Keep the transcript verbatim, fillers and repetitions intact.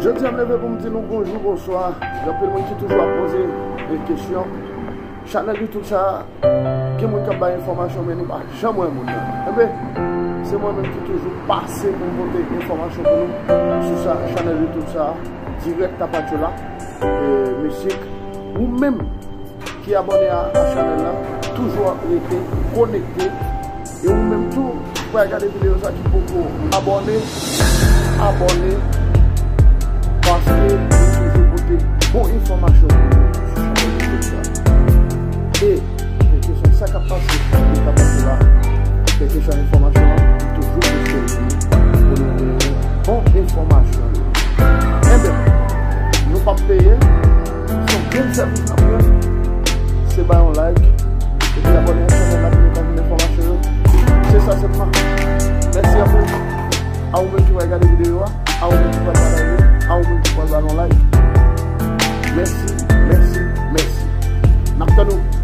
Jodi a m leve pou m di nou bonjou, bonswa. Gen anpil moun ki toujou ap poze, e, kesyon. Chanèl YouTube sa a, gen moun k ap bay enfòmasyon, men nou pa janm wè moun nan. Enben, se mwen menm ki toujou pase pou m pote enfòmasyon pou nou sou sa, chanèl YouTube sa a, Dirèk Tapatchoula, e, mizik. Ou menm ki abòne a, a chanèl la, toujou ap rete konekte. E ou menm tou, ki pral gade videyo sa, ki poko abòne, abòne, paske nou toujou pote bon enfòmasyon pou nou sou chanèl YouTube sa. E kèlkeswa sa k ap pase, sa k ap pase la, kèlkeswa enfòmasyon an, nou toujou poste l pou nou, pou nou gen bon enfòmasyon. Enben, nou p ap peye, se yon grenn sèvis n ap rann. Se bay yon like, epi abòne ak chanèl la pou nou ka jwenn enfòmasyon yo. Se sa sèlman. Mèsi anpil. A ou menm ki pral gade videyo a, a ou menm ki pral pataje, a ou menm ki pral ba nou like. Mèsi, mèsi, mèsi. N ap tann ou.